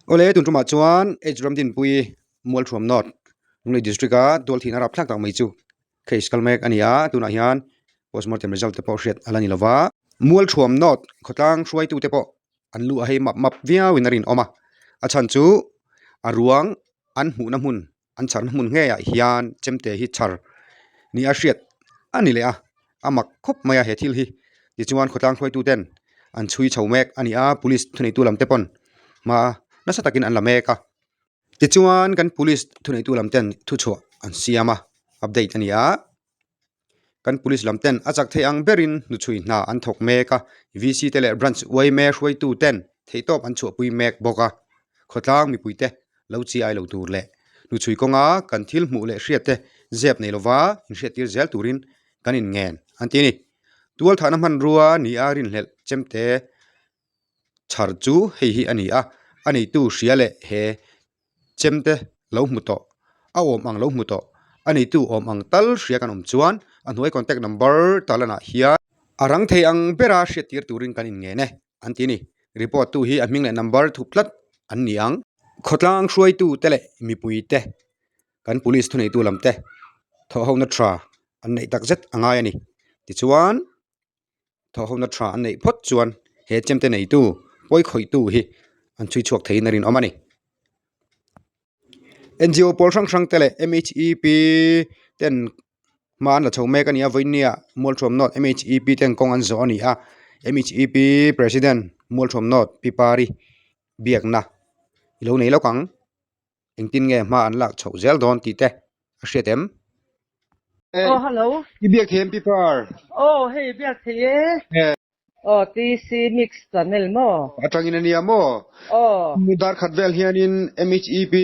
Awle tun tumah chuan H Ramdinpui Mualthuam North Lunglei District a tualthihna rapthlak tak mai chu case kal mek a ni a, tunah hian postmortem result te pawh hriat a la ni lova. Mualthuam North khawtlang hruaitu te pawh an lu a hei map map viauin a rinawm a, a chhan chu a ruang an hmuhna hmun an chharna hmun ngeiah hian chemte hi chhar ni a hriat a ni leh a, a mak khawp mai a he thil hi tichuan khawtlang hruaitu ten an chhui chho mek a ni a, police thuneitu lam te pawn hma nasa takin an la mek a, tichuan kan police thuneitu lam ten thuchhuah an siam a update a ni a. Kan police lam ten a chak theih ang berin hnuchhui hna an thawk mek a, VC te leh branch uaime hruaitu ten theihtawp an chhuahpui mek bawk a. Khawtlang mipui te lo chi ai lo tur leh hnuchhui kawnga kan thil hmuh leh hriat te zep nei lova inhriattir zel turin kan inngen an ti a ni. Tualthahna hmanrua ni a rinhlelh chemte chhar chu hei hi a ni a, a neitu hria leh he chemte lo hmu tawh, a awm ang lo hmu tawh, a neitu awm ang tal hria kan awm chuan a hnuai contact number tarlanah hian a rang thei ang bera hriattir turin kan inngen e an ti a ni. Report tu hi a hming leh number thup tlat an ni ang. Khawtlang hruaitu te leh mipui te, kan police thuneitu lam te thawhhona tha an neih takzet a ngai a ni. Tichuan. Thawhhona tha an neih phawt chuan he chemte neitu pawi khawihtu hi an chhui chhuak theiin a rinawm a ni. NGO pawl hrang hrang te leh MHEP ten hma an la chho mek a ni a, vawinia Mualthuam North MHEP ten kawng an zawh a ni a, MHEP President Mualthuam North Pi Pari biakna i lo nei lawk ang. Engtin nge hma an lak chhoh zel dawn tih te a hriat em? Oh, hello. I biak thei em Pi Par? Oh, hei biak thei e. Oh, TC Mix channel maw? Atangin a nia maw? Oh. Dar khat vel hianin MHEP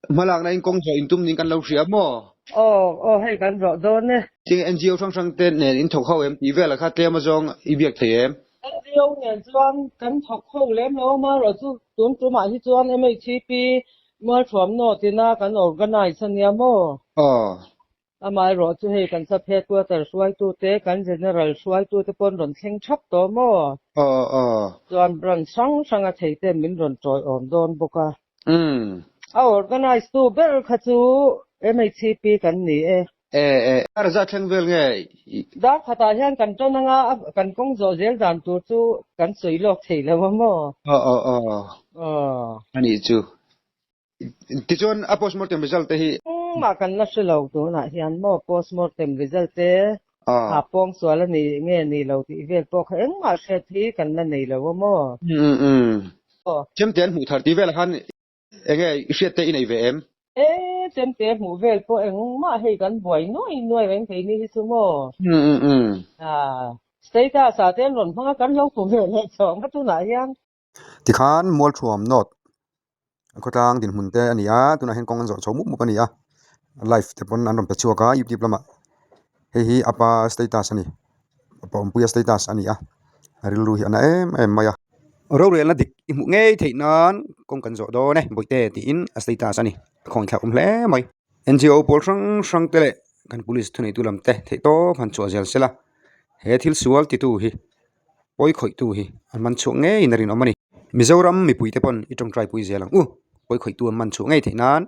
hmalakna in kawng zawh intum niin kan lo hria maw? Oh, oh, hei kan zawh dawn e. Tin NGO hrang hrang te nen in thawk ho em tih velah kha tlem azawng i biak thei em? NGO nen chuan kan thawk ho lem lo a, amaherawh chu tun tumah hi chuan MHEP Mualthuamnaw tina kan organize a nia maw? Aw. Amaherawh chu hei kan sub headquarter hruaitute, kan general hruaitute pawh an rawn thleng thap tawh maw? Aw aw. Chuan branch hrang hranga theiten min rawn tawiawm dawn bawk a. Umm. A organize tu ber kha chu MHEP kan ni e. E e, a za thleng vel nge i. Dar khatah hian kan tawn anga kan kawng zawh zel dan tur chu kan sawi lawk thei lo a maw? Aw aw aw. Aw. A nih chu. Tichuan a postmortem result te hi. Engmah kan la hre lo tunah hian maw postmortem result te a pawng sual a ni nge ni lo tih vel pawh kha engmah hriat hi kan la nei lo a maw? Umm umm. Chemte an hmuh thar tih velah khan Enge i hriat te i nei ve em? E, chemte hmuh vel pawh engmah hei kan buai nuai nuai reng thei ni hi chu maw? Umm umm umm. Ah, status ah te an rawn hmang a, kan lo hmu ve leh chawng a tunah hian. Tikhan Mualthuam North khawtlang dinhmun te a ni a, tunah hian kawng an zawh chho mup mup a ni a, live te pawn an rawn pe chhuak a youtube lamah hei hi a pa status a ni. Pa awmpuia status a ni a, a rilru hi a na em em mai a. Rorelna dik i hmuh ngei theih nan kawng kan zawh dawn e bawihte tiin a status a ni, a khawngthlak awm hle mai. NGO pawl hrang hrang te leh kan police thuneitu lam te theih tawp han chhuah zel sela, he thil sual titu hi pawi khawihtu hi an man chhuah ngeiin a rinawm a ni. Mizoram mipui te pawn i tawngtai pui zel ang u, pawi khawihtu an man chhuah ngei theih nan.